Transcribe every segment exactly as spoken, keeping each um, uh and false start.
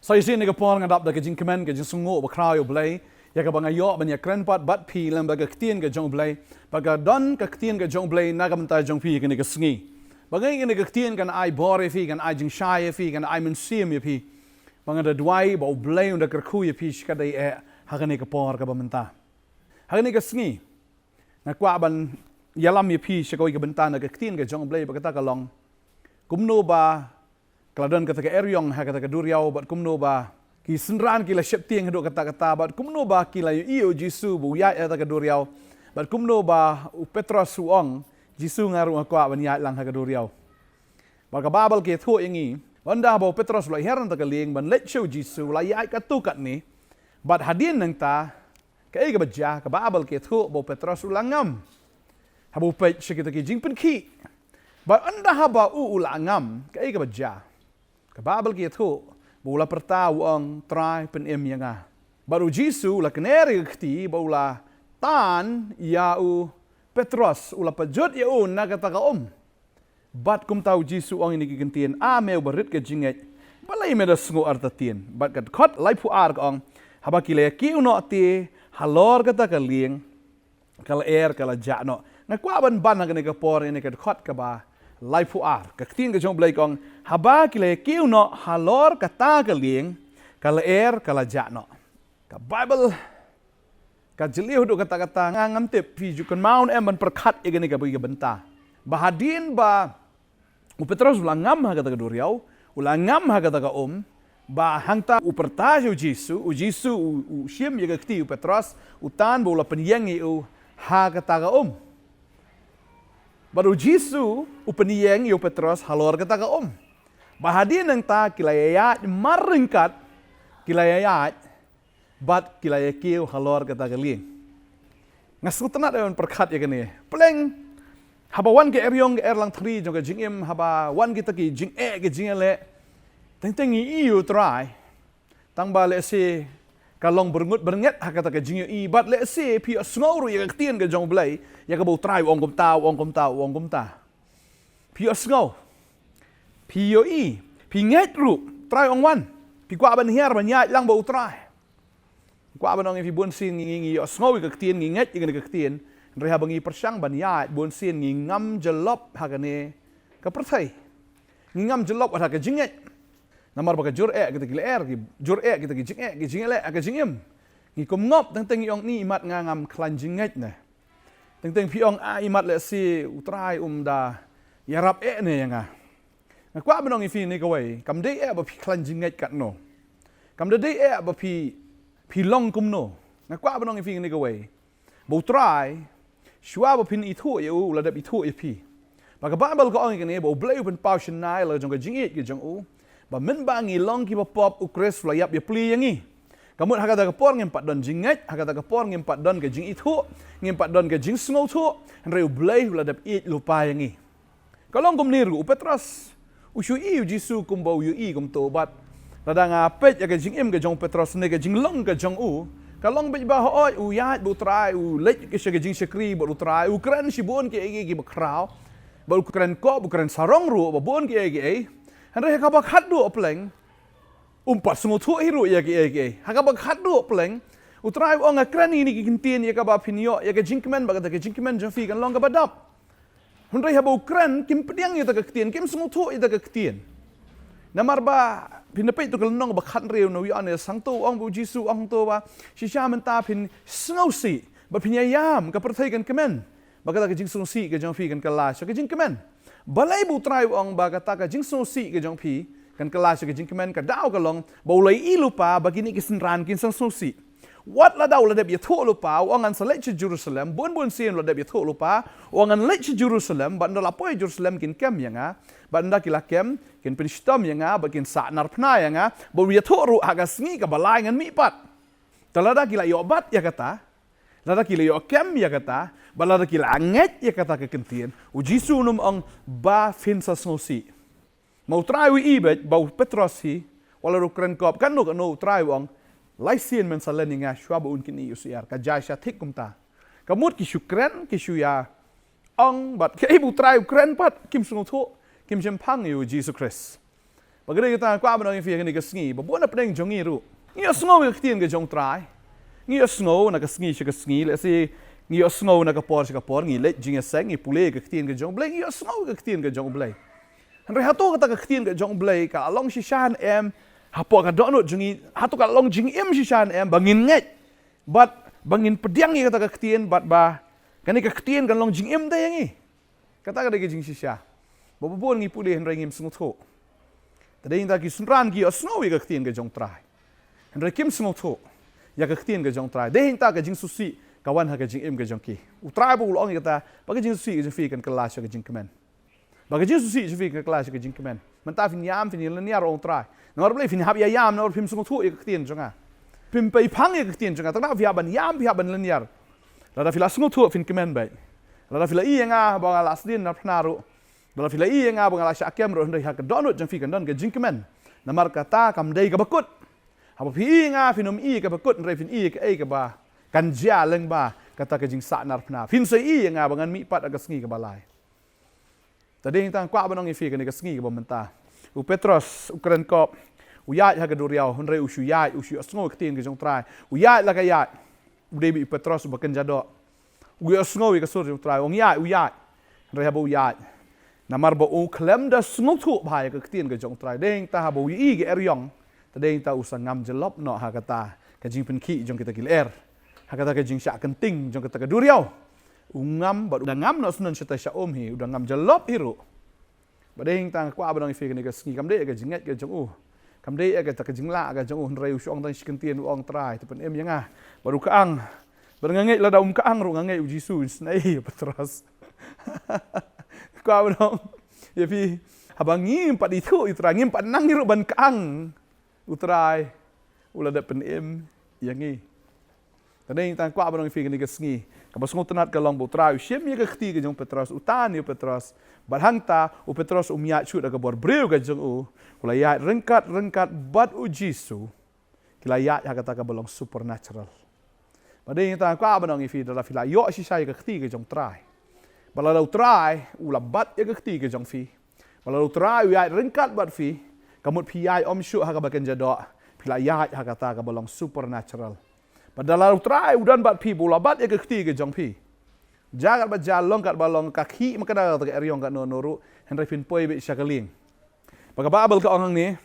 Sa shisien ha kane ka por nga dap da ka jingkmen, ka jingsngew bakhraw ïa U Blei, ïa kaba nga ïoh ban ïakren pat bad phi lyngba ka ktien ka jong U Blei, bad ka don ka ktien ka jong U Blei na ka bynta jong phi ha kane ka sngi. Ba nga ngeit kane ka ktien kan ai bor ïa phi, kan ai jingshai ïa phi, kan ai mynsiem ïa phi. Ba nga da duwai ba U Blei un da kyrkhu ïa phi shikatdei eh ha kane ka por kaba mynta. Ha kane ka sngi nga kwah ban ïalam ïa phi sha kawei ka bynta na ka ktien ka jong U Blei, ba kata ka long kumno ba ka la don kata ka eriong ha kata ka duriaw, bad kumno ba ki synran ki la sheptieng haduh katta katta, bad kumno ba ki la ïohi ïa U Jisu ba u ïaid ha kata ka duriaw, bad kumno ba u Petros u ong, Jisu, nga ruh nga kwah ban ïaid lang ha ka duriaw. Bad ka Baibl ka ïathuh ïa ngi, ynda haba u Petros u la hiar na kata ka lieng ban leit sha U Jisu, u la ïaid katto katne. Bad hadien nangta, kaei kaba jia? Ka Baibl ka ïathuh ba u Petros u la ngam haba u peit sha kita ki jingpynkhih. Bad ynda haba u u la ngam, kaei kaba jia? Ka Baibl ka ïathuh ba u la pyrta, u ong, Trai, pynim ïa nga. Bad U Jisu u la kner ïa ka kti bad u la tan ïa u Petros, u la pajut ïa u na kata ka um. Bad kumta U Jisu u ong ïa kine ki kyntien, A me uba rit ka jingngeit, balei me da sngew artatien? Bad ka dkhot laiphew ar ka ong, haba ki la ïakiew noh te halor kata ka lieng, ka lyer ka la jah noh. Nga kwah ban ban ha kane ka por ïa kane ka dkhot kaba laiphew ar. Ka ktien ka jong U Blei ka ong, haba ki la ïakiew noh halor kata ka lieng, ka lyer ka la jah noh. Ka Baibl ka jylliew haduh katta katta, nga ngam tip phi ju kynmaw ne em ban pyrkhat ïa kane kaba ïa ka bynta. Ba hadien ba u Petros u la ngam ha kata ka duriaw, u la ngam ha kata ka um, ba hangta u pyrta sha U Jisu, U Jisu u, u shim ïa ka kti u Petros, u tan bad u la pynïeng ïa u ha kata ka um. Bad U Jisu u pynïeng ïa u Petros halor kata ka um. Ba hadien nangta ki la ïaid marryngkat, ki la ïaid bad ki la ïakiew halor kata ka lieng. Nga sngewtynnad ïa ban pyrkhat ïa kane. Pleng, haba wan ka eriong ka erlang thri jong ka jingim, haba wan kita ki jingeh ki jingïaleh, teng teng ngi ïohi ïa U Trai. Tang ba lehse ka long byrngut byrnget ha kata ka jingïohi, bad lehse phi ïohsngew ruh ïa ka ktien ka jong U Blei, ïa kaba U Trai u ong kumta, u ong kumta, u ong kumta. Phi ïohsngew, phi ïohi, phi ngeit ruh, Trai u ong wan. Phi kwah ban hiar ban ïaid lang bad U Trai. Kwah ban ong ïa phi, bunsien ngi, ngi, ngi ïohsngew ïa ka ktien, ngi ngeit ïa kane ka ktien. Hynrei haba ngi pyrshang ban ïaid, bunsien ngi ngam jyllop ha kane ka pyrthei. Ngi ngam jyllop ha ka jingngeit. Namar ba ka jur eh kita ki lyer, ki jur eh kita ki jingeh, ki jingeh leh ha ka jingim. Ngi kum ngop, teng teng ngi ong, ni imat nga ngam khlaiñ jingngeit ne. Teng teng phi ong, a, imat lehse U Trai um da ïarap eh ne ïa nga. Nga kwah ban ong ïa phi kane kawei, kam dei eh ba phi khlaiñ jingngeit katno. Kam dei eh ba phi, phi long kumno. Nga kwah ban ong ïa phi kane kawei, ba U Trai, shuwa ba phin ithuh ïa u, u la dep ithuh ïa phi. Ba ka Baibl ka ong ïa kane, ba U Blei u pynpaw shynna ïa la jong ka jingïeit ka jong u, ba mynba ngi long kiba pop, U Khrist u la ïap ïapli ïa ngi. Ka mut ha kata ka por ngim pat don jingngeit, ha kata ka por ngim pat don ka jingithuh, ngim pat don ka jingsngewthuh, hynrei U Blei u la dep ïeit lypa ïa ngi. Ka long kumne ruh, u Petros u shu ïohi ïa U Jisu kumba u ïohi kumto, bad lada nga peit ïa ka jingim ka jong u Petros ne ka jinglong ka jong u, ka long beit ba hooid u ïaid bad U Trai, u leit sha ka jingshakri bad U Trai, u kren shibun kiei kiei kiba khraw, bad u kren kop, u kren sarong ruh, bad bun kiei kiei. Hynrei ha kaba khatduh pleng, um pat sngewthuh hi ruh ïa kiei kiei. Ha kaba khatduh pleng, U Trai u ong, nga kren ïa kine ki kyntien ïa kaba phin ïoh ïa ka jingkmen, bad kata ka jingkmen jong phi kan long kaba dap. Hynrei haba u kren, kim pdiang ïa kata ka ktien, kim sngewthuh ïa kata ka ktien. Namar ba phin da peit to ka lynnong ba khathynriew na u Ïoannis, hangto u ong ba u Jisu u ong hangto ba, shisha mynta phin sngewsih, ba phin ïaïam, ka pyrthei kan kmen. Ba kata ka jingsngewsih ka jong phi kan kylla sha ka jingkmen. Balei ba U Trai u ong ba kata ka jingsngewsih ka jong phi kan kylla sha ka jingkmen? Ka daw ka long ba u la ïohi lypa ba kine ki synran kin sa sngewsih. Wat lada u la dep ïathuh lypa, u ong, ngan sa leit sha Jerusalem, bun bun sien u la dep ïathuh lypa, u ong, ngan leit sha Jerusalem, bad ynda la poi Jerusalem kin kem ïa nga, bad ynda ki la kem, kin pynshitom ïa nga, bad kin sahnarphna ïa nga, bad u ïathuh ruh ha ka sngi kaba lai ngan mihpat. Te lada ki la ïoh bat ïa kata, lada ki la ïoh kem ïa kata, bad lada ki la ngeit ïa kata ka kyntien, u Jisu un ym ong ba phin sa sngewsih. Ma U Trai u ïohi beit ba u Petros hi, wat la u kren kop katno katno, U Trai u ong, lai sien men sa len ïa nga shuwa ba un kynnoh ïa u syiar. Ka jia sha thik kumta. Ka mut ki shu kren, ki shu ïa ong, bad kaei ba U Trai u kren pat, kim sngewthuh, kim shemphang ïa u Jisu Khrist. Ba ka dei kata nga kwah ban ong ïa phi ha kane ka sngi, ba bun na pdeng jong ngi ruh ngi ïohsngew ïa ka ktien ka jong U Trai. Ngi ïohsngew na ka sngi sha ka sngi, lehse ngi ïohsngew na ka por sha ka por, ngi leit jingïaseng, ngi pule ïa ka ktien ka jong U Blei, ngi ïohsngew ïa ka ktien ka jong U Blei. Hynrei hato kata ka ktien ka jong U Blei ka la long shisha ne em hapoh ka dohnud jong ngi? Hato ka la long jingim shisha ne em ba ngin ngeit bad ba ngin pdiang ïa kata ka ktien, bad ba kane ka ktien kan long jingim te ïa ngi? Kata ka dei ka jingshisha. Ba bun ngi pule hynrei ngim sngewthuh. Te dei hangta ki synran ki ïohsngew ïa ka ktien ka jong U Trai, hynrei kim sngewthuh ïa ka ktien ka jong U Trai. Dei hangta ka jingsngewsih ka wan ha ka jingim ka jong ki. U Trai ba u la ong ïa kata, ba ka jingsngewsih ka jong phi kan kylla sha ka jingkmen. Ba ka jingsngewsih jong phi kan kylla sha ka jingkmen. Mynta phin ïam, phin ïalynñiar, ong U Trai. Namar balei phin hap ïa ïam? Namar phim sngewthuh ïa ka ktien jong nga. Phim peiphang ïa ka ktien jong nga. Tang ba phi hap ban ïam, phi hap ban lynñiar. Lada phi la sngewthuh, phin kmen beit. Lada phi la ïohi ïa nga ba nga la sdien na phna ruh, lada phi la ïohi ïa nga ba nga la shah kem ruh, hynrei ha ka dohnud jong phi kan don ka jingkmen. Namar kata kam dei kaba kut. Haba phi ïohi ïa nga, phin ym ïohi ïa kaba kut, hynrei phin ïohi ïa kaei kaba kan jia lyngba kata ka jingsahnarphna. Phin sa ïohi ïa nga ba ngan mihpat ha ka sngi kaba lai. Te dei hangta nga kwah ban ong ïa phi ha kane ka sngi kaba mynta. U Petros u kren kop, u ïaid ha ka duriaw, hynrei u shu ïaid, u shu ïohsngew ïa ka ktien ka jong U Trai. U ïaid la ka ïaid. U dei beit u Petros uba kynja doh. U ïohsngew ïa ka sur jong U Trai, u ong ïaid, u ïaid. Hynrei haba u ïaid, namar ba u khlem da sngewthuh bha ïa ka ktien ka jong U Trai, dei hangta haba u ïohi ïa ka eriong, te dei hangta u sa ngam jyllop noh ha kata ka jingpynkhih jong kita ki lyer, ha kata ka jingshah kynting jong kata ka duriaw. U ngam, bad u da ngam noh shen shatai sha um hi, u da ngam jyllop hi ruh. Ba dei hangta nga kwah ban ong ïa phi ha kane ka sngi, kam dei ïa ka jingngeit ka jong u, kam dei ïa kata ka jinglah ka jong u, hynrei u shu ong tang shi kyntien, u ong, Trai, to pynim ïa nga. Bad u kyang. Bad nga ngeit lada um kyang ruh, nga ngeit U Jisu un isynei ïa u Petros. Kwah ban ong ïa phi, haba ngim pat ithuh ïa U Trai, ngim pat nang hi ruh ban kyang, U Trai u la dep pynim ïa ngi. Te dei hangta nga kwah ban ong ïa phi ha kane ka sngi, kaba sngewtynnat ka long ba U Trai u shim ïa ka kti ka jong u Petros, u tan ïa u Petros. Bad hangta u Petros um ïaid shuh da ka bor briew ka jong u, u la ïaid ryngkat ryngkat bad U Jisu. Ki la ïaid ha kata kaba long supernatural. Ba dei hangta nga kwah ban ong ïa phi, lada phi la ïoh shisha ïa ka kti ka jong U Trai, ba lada U Trai u la bat ïa ka kti ka jong phi, ba lada U Trai u ïaid ryngkat bad phi, ka mut phi ïaid ym shuh ha kaba kynja doh, phi la ïaid ha kata kaba long supernatural. Bad lada U Trai u don bad phi, ba u la bat ïa ka kti ka jong phi, jia katba jia, long katba long, ka khih ma ka da kata ka eriong katno katno ruh, hynrei phin poi beit sha ka lieng. Ba ka Baibl ka ong hangne,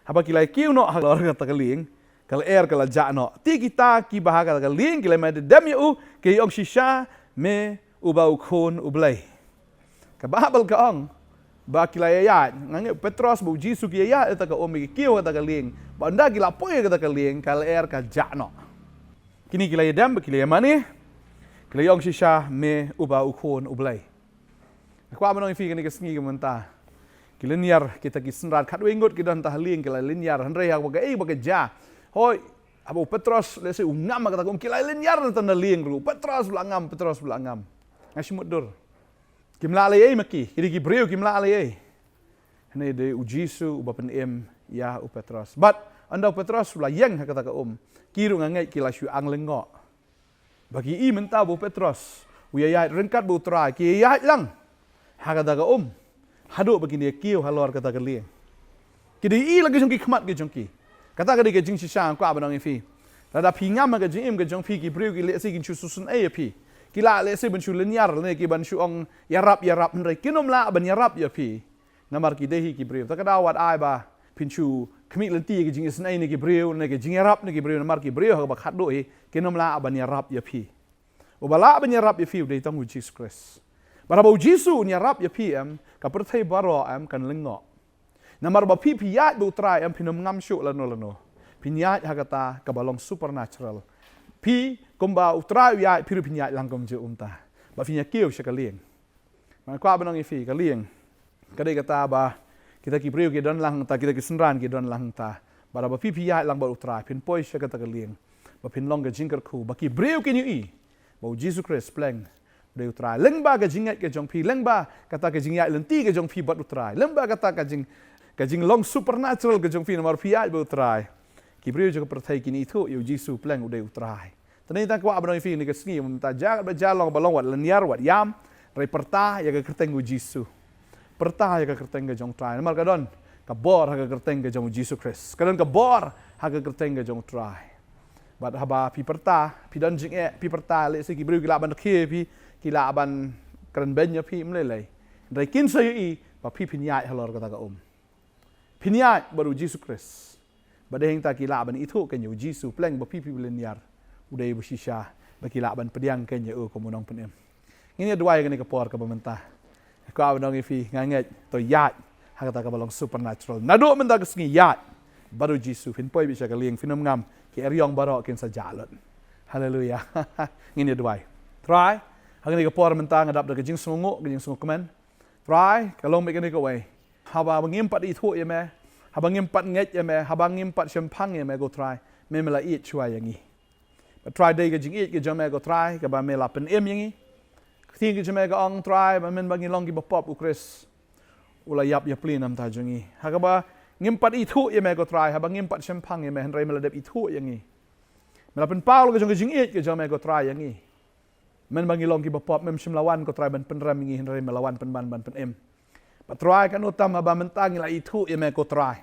haba ki la ïakiew noh halor kata ka lieng, ka lyer ka la jah noh. Te kita kiba ha kata ka lieng ki la mad dem ïa u, ki ong shisha, me uba u Khun U Blei. Ka Baibl ka ong ba ki la ïaid, nga ngeit u Petros bad U Jisu ki ïaid ïa kata ka um, ki kiew kata ka lieng. Bad ynda ki la poi ïa kata ka lieng, ka lyer ka jah noh. Kine ki la ïadem bad ki la ïamane, ki la ong shisha, me uba u Khun U Blei. Nga kwah ban ong ïa phi ha kane ka sngi ka mynta, ki lynñiar kita ki synran, khatwei ngut ki don ha lieng, ki la lynñiar, hynrei haba kaei ba ka jia, hooid, haba u Petros, lehse u ngam ha kata ka um, ki la lynñiar na tang na lieng ruh, Petros u la ngam, Petros u la ngam. Nga shu mutdur. Kim lah leh ei ma ki, ki dei ki briew, kim lah leh ei. Hynrei dei U Jisu uba pynim ïa u Petros. Bad ynda u Petros u la ïeng ha kata ka um, ki ruh nga ngeit ki la shu ang lyngngoh. Ba ki i mynta ba u Petros u ïaid ryngkat bad u Trai, ki ïaid lang ha kata ka um, haduh ba kin ïakiew halor kata ka lieng. Ki dei i la ka jong ki khmat ka jong ki. Kata ka dei ka jingshisha nga kwah ban ong ïa phi. Lada phi ngam ha ka jingim ka jong phi, ki briew ki lehse kin shu sngewsynei ïa phi. Ki lah lehse ban shu lynñiar, lane ki ban shu ong ïarap ïarap, hynrei kin ym lah ban ïarap ïa phi. Namar ki dei hi ki briew. Ta ka daw wat ai ba phin shu khmih lynti ïa ka jingisynei na ki briew, na ka jingïarap na ki briew, namar ki briew ha kaba khatduh hi kin ym lah ban ïarap ïa phi. Uba lah ban ïarap ïa phi u dei tang U Jisu Khrist. Bad haba U Jisu un ïarap ïa phi em, ka pyrthei baroh em kan lyngngoh. Namar ba phi phi ïaid bad u Trai em, phin ym ngam shuh lano lano. Phin ïaid ha kata kaba long supernatural. Phi kumba u Trai u ïaid, phi ruh phin ïaid lang kumjuh kumta. Ba phin ïakiew sha ka lieng. Nga kwah ban ong ïa phi, ka lieng ka dei kata ba kita ki briew ki don lang hangta, kita ki synran ki don lang hangta. Bad haba phi phi ïaid lang bad u Trai, phin poi sha kata ka lieng, ba phin long ka jingkyrkhu, ba ki briew kin ïohi ba U Jisu Khrist pleng u dei u Trai. Lyngba ka jingngeit ka jong phi, lyngba kata ka jingïaid lynti ka jong phi bad u Trai, lyngba kata ka jing, ka jinglong supernatural ka jong phi namar phi ïaid bad u Trai, ki briew jong ka pyrthei kin ithuh ïa U Jisu pleng u dei u Trai. Te nangta nga kwah ban ong ïa phi ha kane ka sngi, mynta jia katba jia, long ba long, wat lynñiar, wat ïam, hynrei pyrta ïa ka kyrteng U Jisu. Pyrta ïa ka kyrteng ka jong u Trai. Namar ka don Ka bor ha ka kyrteng ka jong u Jisu Khrist. Ka don ka bor ha ka kyrteng ka jong u Trai. Bad haba phi pyrta, phi don jingeh, phi pyrta, lehse ki briew ki lah ban khie phi, ki lah ban kren beiñ ïa phi, ym lei lei. Hynrei kin sa ïohi ba phi phin ïaid halor kata ka um. Phin ïaid bad u Jisu Khrist. Bad dei hangta ki lah ban ithuh kein ïa u Jisu, pleng ba phi phi lynñiar. U dei ba shisha, ba ki lah ban pdiang kein ïa u kum u nongpynim. Ngin ïa duwai kane ka por kaba mynta. Nga kwah ban ong ïa phi, nga ngeit to ïaid ha kata kaba long supernatural. Naduh mynta ka sngi ïaid bad u Jisu, phin poi beit sha ka lieng, phin ym ngam, ki eriong baroh kin sa jah lut. Haleluia. Ngin ïa duwai. Trai, ha kane ka por mynta nga dap da ka jingsngewnguh, ka jingsngewkmen. Trai, ka long beit kane kawei. Haba ngim pat ithuh ïa me, haba ngim pat ngeit ïa me, haba ngim pat shemphang ïa me ko Trai, me me la ïeit shuwa ïa ngi. Ba Trai, dei ka jingïeit ka jong me ko Trai, kaba me la pynim ïa ngi. Ka ktien ka jong me ka ong Trai, ba mynba ngi long kiba pop, u Khrist u la ïap ïapli na ka bynta jong ngi. Ha kaba ngim pat ithuh ïa me ko Trai, haba ngim pat shemphang ïa me, hynrei me la dep ithuh ïa ngi. Me la pynpaw la ka jong ka jingïeit ka jong me ko Trai ïa ngi. Mynba ngi long kiba pop, mem shym la wan ko Trai ban pynrem ïa ngi, hynrei me la wan pynban ban pynim. Ba Trai, katno tam haba mynta ngi la ithuh ïa me ko Trai.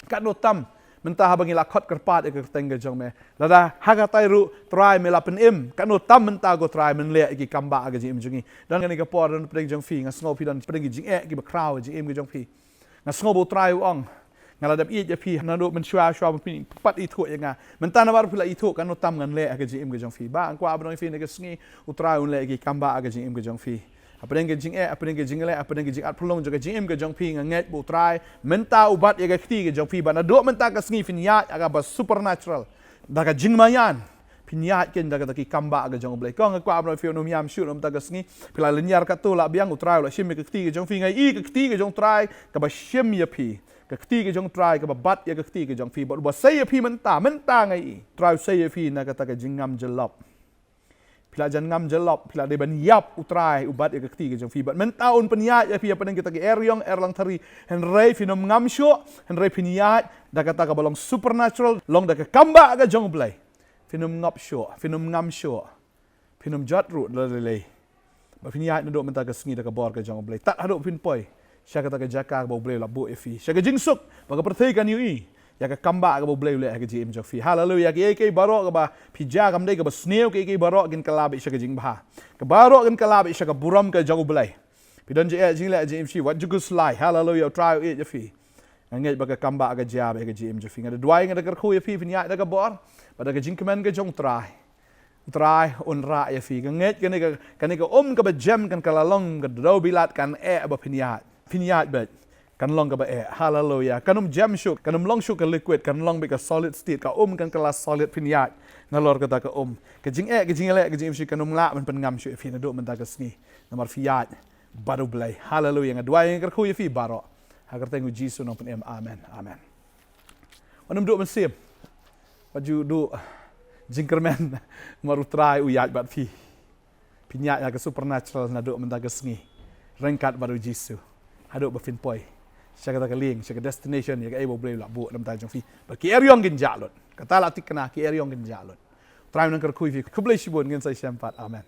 Katno tam mynta haba ngi la khot kyrpad ïa ka kyrteng ka jong me. Lada ha katai ruh Trai me la pynim, katno tam mynta ko Trai men leh ïa ki kam ba ha ka jingim jong ngi. Don kane ka por, don pdeng jong phi, nga sngew phi don pdeng ki jingeh kiba khraw ha ka jingim ka jong phi. Nga sngew ba u Trai u ong, nga la dep ïeit ïa phi naduh mynshuwa shuwa ba phi pat ithuh ïa nga. Mynta namar phi la ithuh, katno tam ngan leh ha ka jingim ka jong phi. Ba nga kwah ban ong ïa phi, ha kane ka sngi u Trai un leh ïa ki kam ba ha ka jingim ka jong phi. Hapdeng ka jingeh, hapdeng ka jingleh, hapdeng ka jingat pynlong jong ka jingim ka jong phi, nga ngeit ba u Trai mynta u bat ïa ka kti ka jong phi, ba naduh mynta ka sngi phin ïaid ha kaba supernatural. Da ka jingmaïan phin ïaid kein da kata ki kam ba ka jong u Blei. Ko nga kwah ban ong ïa phi, un ym ïam shuh na ka bynta ka sngi. Phi la lynñiar katto, la biang, u Trai u la shim ïa ka kti ka jong phi. Nga i ka kti ka jong u Trai kaba shim ïa phi. Ka kti ka jong u Trai kaba bat ïa ka kti ka jong phi. Bad uba sei ïa phi mynta, mynta nga i u Trai u sei ïa phi na kata ka jingngam jyllop. Phi la jan ngam jyllop, phi la dei ban ïap, u Trai u bat ïa ka kti ka jong phi. Bad mynta un pynïaid ïa phi hapdeng kita ki eriong erlangthari. Hynrei phin ym ngam shuh, hynrei phin ïaid da kata kaba long supernatural, long da ka kam ba ka jong u Blei. Phin ym ngop shuh, phin ym ngam shuh. Phin ym jot ruh da lei lei. Ba phin ïaid naduh mynta ka sngi da ka bor ka jong u Blei. Tad haduh phin poi sha kata ka jaka kaba u Blei u la buh ïa phi. Sha ka jingsuk ba ka pyrthei kan ïohi ïa ka kam ba kaba u Blei u leh ha ka jingim jong phi. Haleluia. Kiei kiei baroh kaba phi jia kam dei kaba sniew, kiei kiei baroh kin kylla beit sha ka jingbha. Ka baroh kin kylla beit sha ka burom ka jong u Blei. Phi don jingeh jingleh jingim shi, wat ju khuslai. Haleluia. U Trai u ïeit ïa phi. Nga ngeit ba ka kam ba ka jia beit ha ka jingim jong phi. Nga da duwai, nga da kyrkhu ïa phi, phin ïaid da ka bor bad da ka jingkmen ka jong u Trai. U Trai un rah ïa phi. Nga ngeit kane ka, kane ka um kaba jem kan kylla long ka dewbilat, kan eh ba phin ïaid. Phin ïaid beit. Kan long kaba eh. Haleluia. Kan ym jem shuh, kan ym long shuh ka liquid, kan long beit ka solid state. Ka um kan kylla solid, phin ïaid nalor kata ka um. Ka jingeh, ka jingïaleh, ka jingim shi kan ym lah ban pynngam shuh ïa phi naduh mynta ka sngi. Namar phi ïaid bad u Blei. Haleluia. Nga duwai, nga kyrkhu ïa phi baroh ha ka kyrteng u Jisu nongpynim. Amen. Amen. Wat nym duh mynsiem. Wat ju duh jingkyrmen. Namar u Trai u ïaid bad phi. Phin ïaid ha ka supernatural naduh mynta ka sngi. Ryngkat bad u Jisu. Haduh ba phin poi sha kata ka lieng, sha ka destination ïa kaei ba u Blei u la buh na ka bynta jong phi. Ba ki eriong kin jah lut. Kata la thikna, ki eriong kin jah lut. U Trai un nang kyrkhu ïa phi. Khublei shibun, ngin sa ïashem pat. Amen.